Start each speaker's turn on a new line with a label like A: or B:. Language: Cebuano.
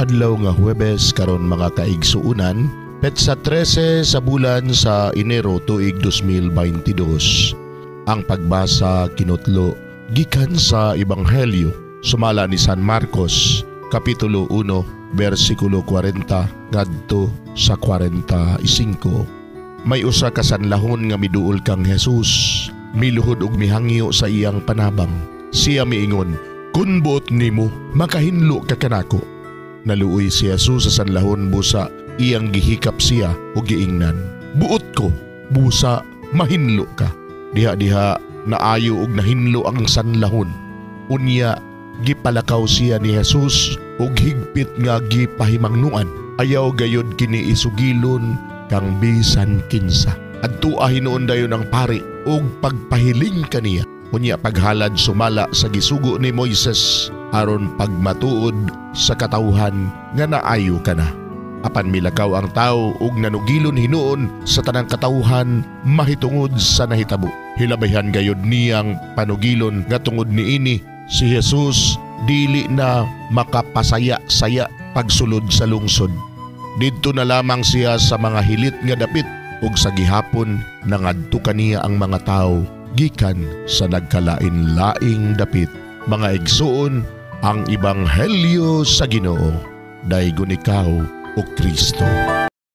A: Adlaw nga Huwebes karon, mga kaigsuunan, petsa 13 sa bulan sa Enero tuig 2022. Ang pagbasa kinutlo gikan sa Ebanghelyo sumala ni San Marcos, Kapitulo 1, versikulo 40 ngadto sa 45. May usa ka sanlahon nga miduol kang Jesus, miluhod og mihangyo sa iyang panabang. Siya miingon, "Kun buot nimo, makahinlo ka kanako." Naluoy si Jesus sa sanlahon busa iyang gihikap siya ug giingnan, "Buot ko, busa mahinlo ka." Diha-diha naayo ug nahinlo ang sanlahon. Unya gipalakaw siya ni Jesus ug higpit nga gipahimangnuan. Ayaw gayod kini isugilon kang bisan kinsa. Adtua hinuon dayon ang pari ug pagpahiling kaniya. Unya paghalad sumala sa gisugo ni Moises aron pagmatuod sa katawhan nga naayo ka na. Apan milakaw ang tao ug nanugilon hinuon sa tanang katawhan mahitungod sa nahitabo. Hilabihan gayud niyang panugilon nga tungod niini si Jesus dili na makapasaya-saya pagsulod sa lungsod. Didto na lamang siya sa mga hilit nga dapit ug sa gihapon nangadto kaniya ang mga tawo gikan sa nagkalain-laing dapit. Mga igsuon, ang Ebanghelyo sa Ginoo. Daygon ikaw, o Kristo.